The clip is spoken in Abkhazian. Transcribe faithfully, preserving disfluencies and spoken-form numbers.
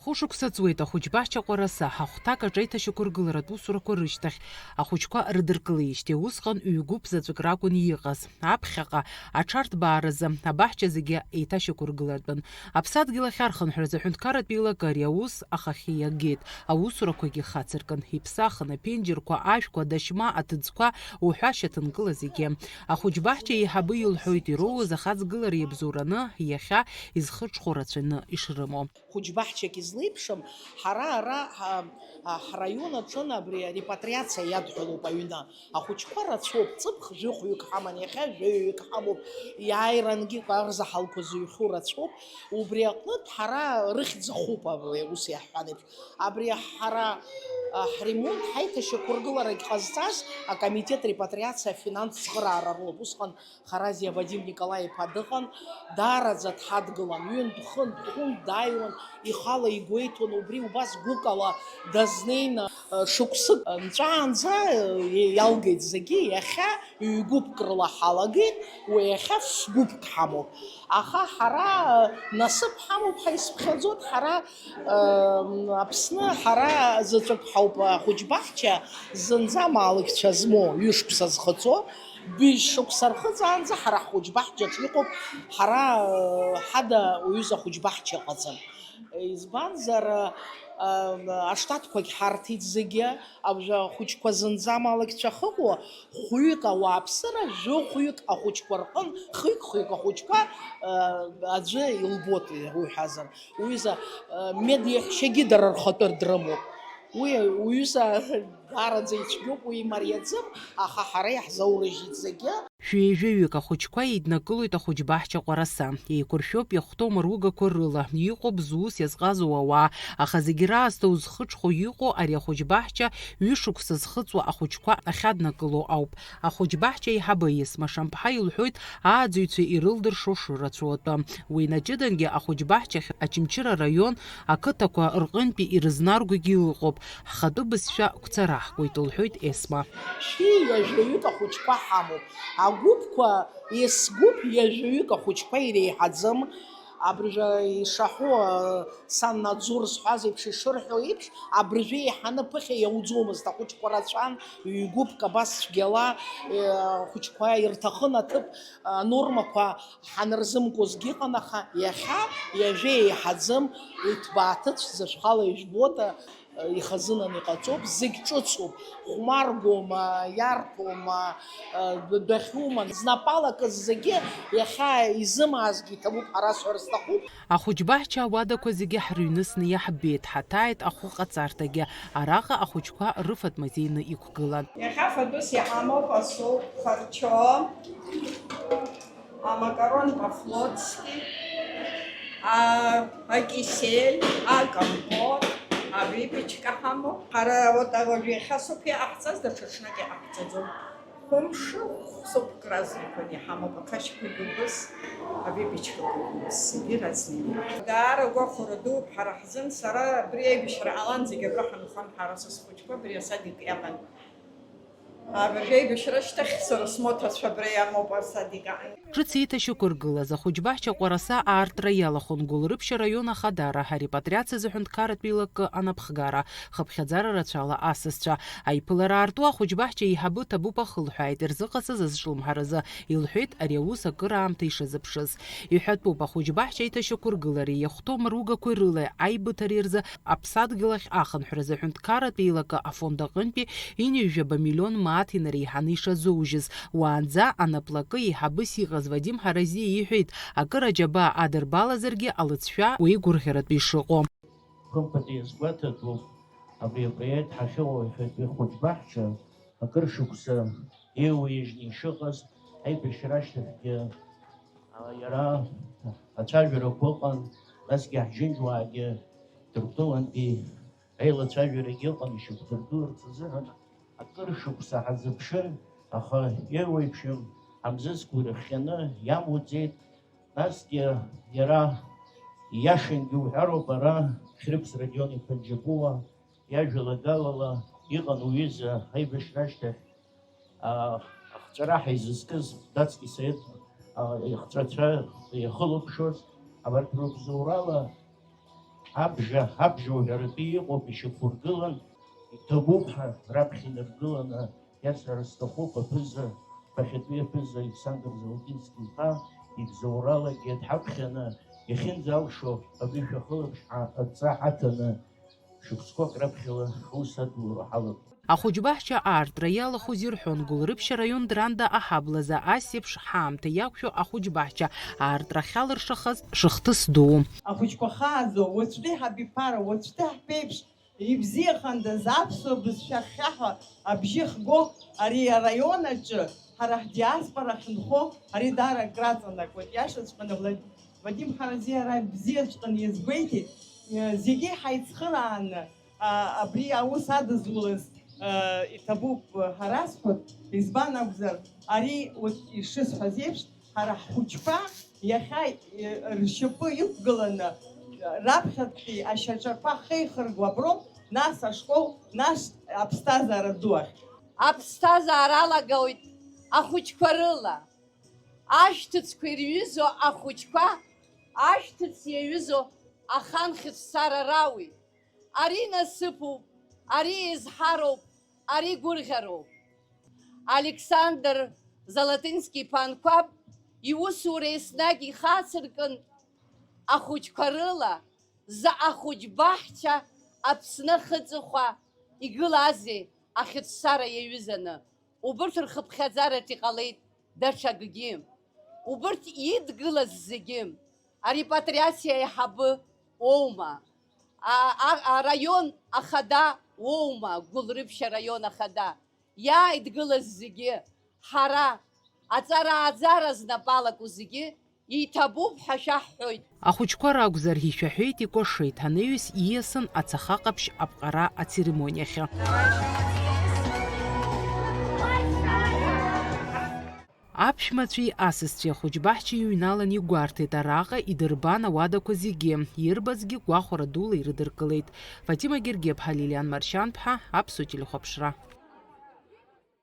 Ушықәса ҵуеит ахәыҷбаҳча Ҟәараса, ахәҭак аҿы аиҭашьақәыргыларатә усурақәа рышьҭахь, ахәыҷқәа рыдыркылеижьҭеи усҟан ҩ-гәыԥ заҵәык ракәын иҟаз. Аԥхьаҟа аҽарҭбааразы абаҳча зегьы еиҭашьақәыргылартәын. Аԥсадгьыл ахь архынҳәразы аҳәынҭқарратә еилакы ари аус ахахьы иагеит, аусурақәагьы хацыркын, иԥсахын, аԥенџьырқәа, ашәқәа, адашьма, аҭыӡқәа уҳәа шьаҭанкыла зегьы. Ахәыҷбаҳча еиҳабы илҳәоит ироуз ахаҵгылара иабзоураны иахьа изхыҽхәо рацәаны ишрымоу. Хәыҷбаҳчак излеиԥшым, ҳара ара, а, а, ҳраион аҿын абри арепатриациа иадҳәалоуп аҩны. Ахәыҷқәа рацәоуп, ҵыԥх жәохәҩык ҳаман, иахьа жәаҩаҩык ҳамоуп, иааирангьы арзаҳалқәа зыҩхьоу рацәоуп. Убри аҟнытә ҳара рыхьӡ ахуп, абри ус иаҳҳәан еиԥш. Абри ҳара, а, ҳремонт, ҳаиҭашьақәыргыларагь ҟазҵаз акомитет репатриациа афинанс цхыраара рылоуп. Усҟан Харазиа Вадим Николаи-иԥа дыҟан, даараӡа дҳадгылан, ҩынтә-хынтә, хәынтә дааиуан, ихала игәеиҭон, убри убас гәыкала дазнеины, шықәсык нҵәаанӡа иалгеит зегьы, иахьа ҩ-гәыԥк рыла ҳалагеит, уи иахьа ф-гәыԥк ҳамоуп. Аха ҳара насыԥ ҳамоуп ҳәа исыԥхьаӡоит, ҳара, Аԥсны ҳара заҵәык ҳауп ахәыҷбаҳча зынӡа амаалықьцәа змоу, ҩышықәса зхыҵуа, Быжь шықәса рхыҵаанӡа ҳара ҳхәыҷбаҳчаҿ иҟоуп, ҳара, э, ҳада уҩыза хәыҷбаҳча ыҟаӡам. Избанзар, э, э, аштатқәагь ҳарҭеит зегьы, абжа хәыҷқәа зынӡа амаалықьцәа ахьыҟоу, хәҩык ауааԥсыра, жәохәҩык ахәыҷқәа рҟын, хҩык-хәҩык ахәыҷқәа, э, аӡәы илбоит, уҳәазар. Уҩыза, э, мед иаҳәшьагьы дара рхатәы дрымоуп. Уи уҩыза даараӡа ицәгьоуп, уи имариаӡам, аха ҳара иаҳзаурыжьит зегьы. Шәи жәаҩык ахәыҷқәа еиднакылоит ахәыҷбаҳча Ҟәараса. Еиқәыршәоуп иахәҭоу мыругақәа рыла, иҟоуп зус иазҟазоу ауаа, аха зегьы раасҭа узхыҽхәо иҟоу ари ахәыҷбаҳча ҩышықәса зхыҵуа ахәыҷқәа ахьаднакыло ауп. Ахәыҷбаҳча аиҳабы Есма Шамԥҳа илҳәоит, ааӡаҩцәа ирылдыршо шырацәоу атәы. Уи наҷыдангьы ахәыҷбаҳчахь Очамчыра араион ақыҭақәа рҟынтәи ирызнаргогьы ыҟоуп. Ҳхатәы бызшәа гәцараҳкуеит, лҳәоит Есма. Шәи ҩажәаҩык ахәыҷқәа ҳамоуп. Агәыԥқәа, ес-гәыԥ ҩажәаҩык ахәыҷқәа иреиҳаӡам. Абыржәы ишаҳәо, санаӡур зҳәаз еиԥш, ишырҳәо еиԥш, абыржәы еиҳаны ԥыхьа иауӡомызт, ахәыҷқәа рацәан, ҩ-гәыԥк абас цәгьала, э, ахәыҷқәа ирҭахын аҭыԥ, анормақәа ҳанырзымкуазгьы ыҟан, аха иахьа ҩажәа еиҳаӡам, уи ҭбааҭыцәӡа шәхала ижәбода, ихазынан иҟаҵоуп, зегь ҿыцуп, хәмаргоума, иарҭома, дәахьума, знапалакыз зегьы иахьа изымаазгьы иҭабуп, ҳара сҳәар сҭахуп. Ахәыҷбаҳча ауадақәа зегьы ҳрыҩнысны иаҳбеит, ҳаҭааит ахәыҟаҵарҭагьы, араҟа ахәыҷқәа рыфатә музеины иқәгылан. Иахьа фатәыс иҳамоуп асоуп, харчо, амакарон по-флотски, а, акисель, акомпот, авипечка ҳамоуп. Ҳара вот уажә иахьа асуп иҟаҳҵаз даҽа ҽнак иҟаҳҵаӡом. Хәымш, хә-, сықәкра азнык иҳамоуп, ақашьқәагьы убыс, авипечкақәагьы убыс, зегьы разнеиуа. Даара гәахәара дууп ҳара ҳзын, сара абри аибашьра ҟалан зегь абра ҳанхон, ҳара са схәыҷқәа абри асадик иаман. Абыржә аибашьра ашьҭахь сара смоҭацәа абра иамоуп асадик аҟны. Ҿыц еиҭашьақәыргылаз ахәыҷбаҳча Ҟәараса аартра иалахәын Гәылрыԥшь араион Ахадара, арепатриациазы аҳәынҭқарратә еилакы анапхгара, хыԥхьаӡара рацәала асасцәа. Аиԥылара аарту ахәыҷбаҳча еиҳабы Ҭабуп ахылҳәааит ирзыҟаҵаз азҿлымҳаразы, илҳәеит ари аус акыраамҭа ишазыԥшыз. Иҳәатәуп, ахәыҷбаҳча аиҭашьақәыргылареи иахәҭоу мыругақәеи рыла аибыҭареи рзы аԥсадгьыл ахь ахынҳәразы аҳәынҭқарратә еилакы афонд аҟынтәи ҩынҩажәаба миллион мааҭ инареиҳаны ишазоужьыз. Уаанӡа анаплакы еиҳабыс иҟаз Вадим Ҳаразиа иҳәеит, акыр аџьабаа адырбалазаргьы алыҵшәа уеигәырӷьаратәы ишыҟоу. Хымԥада иазгәаҭатәуп, абри апроект ҳахьыҟоу иахьатәи ахәыҷбаҳча акыр шықәса еиуеижьны ишыҟаз, аибашьра ашьҭахьгьы, а, иара ацәажәарақәа ыҟан, насгьы ҳџьынџьуаагьы Ҭырқәтәылантәи аилацәажәарагьы ыҟан, ишьақәдыргыларц азыҳәан акыр шықәса ҳазыԥшын, аха еиуеиԥшым амзызқәа ирыхҟьаны иамуӡеит. Насгьы иара ииашангьы уҳәароуп, ара Хьрыԥс Родион-иԥа Џьапуа иажәалагалала иҟан уҩыза аибашьра ашьҭахь, а, ахҵәара ҳаизызкыз Дацки Саид, а, ихҵәацәа иахылаԥшуаз, абарҭ рыбзоурала Абжа, абжа уҳәаратәы иҟоуп, ишьақәыргылан, иҭабуп ҳәа раԥхьа инаргыланы, иацәара сҭахуп аԥыза, ԥахьатәи аԥыза Александр Золотински-иԥа ибзоуралагьы дҳаԥхьаны, иахьынӡалшо абри шәахылаԥш ҳәа адҵа ҳаҭаны, шықәсқәак раԥхьала ҳус адулара ҳалагоит. Ахәыҷбаҳча аартра иалахәыз ирҳәон Гәылрыԥшь араион Дранда аҳаблазы ас еиԥш ҳаамҭа иақәшәо ахәыҷбаҳча аартра ахьалыршахаз шыхҭыс дуу. Ахәыҷқәа хааӡо, уаҵәтәи ҳабиԥара, уаҵәтәи ҳԥеиԥш, ибзиахандаз аԥсуа бызшәа хьхьаҳәа абжьы хго ари араион аҿы ҳара ҳдиаспора ахьынхо ари даара акраҵанакуеит. Иашаҵәҟьаны Влад-, Вадим Ҳаразиа ара бзиаҵәҟьаны иазгәеиҭеит. Зегьы ҳаицхырааны, а, абри аус адызулаз, а, иҭабуп ҳәа расҳәоит, избан акәзар, ари, вот, ишысҳәаз еиԥш, ҳара ҳхәыҷқәа иахьа, э, ршьапы иқәгыланы, раԥхьатәи ашьаҿақәа хеихырго аброуп, нас ашкол, нас аԥсҭазаара ду ахь. Аԥсҭазаара алагауеит ахәыҷқәа рыла. Ашәҭыцқәа ирҩызоу ахәыҷқәа, ашәҭыц иаҩызоу ахан хьыҵәцара рауеит. Ари насыԥуп, ари еизҳароуп, ари гәырӷьароуп. Александр Золотински-иԥа Анқәаб иусура еснагь ихацыркын, ахәыҷқәа рыла заҟа хәыҷ баҳча Аԥсны ахыҵыхәа игылазеи ахьыцәцара иаҩызаны? Убырҭ рхыԥхьаӡараҿ иҟалеит даҽакгьы. Убырҭ идгылаз зегьы, арепатриациа аиҳабы уоума? А, а, араион ахада уоума? Гәылрыԥшь араион ахада. Иааидгылаз зегьы, ҳара, аҵара-ааӡара знапы алаку зегьы, иҭабуп ҳәа шәаҳҳәоит. Ахәыҷқәа ракәзар, ишәаҳәеит, икәашеит, анаҩс ииасын ацаха ҟаԥшь аԥҟара ацеремониахьы. Аԥшәмацәеи асасцәеи ахәыҷбаҳча иҩналан игәарҭеит, араҟа идырбан ауадақәа зегьы, ирбазгьы гәахәара дула ирыдыркылеит. Фатима Гергеԥҳа, Лилиан Маршьанԥҳа, Аԥсуа телехәаԥшра.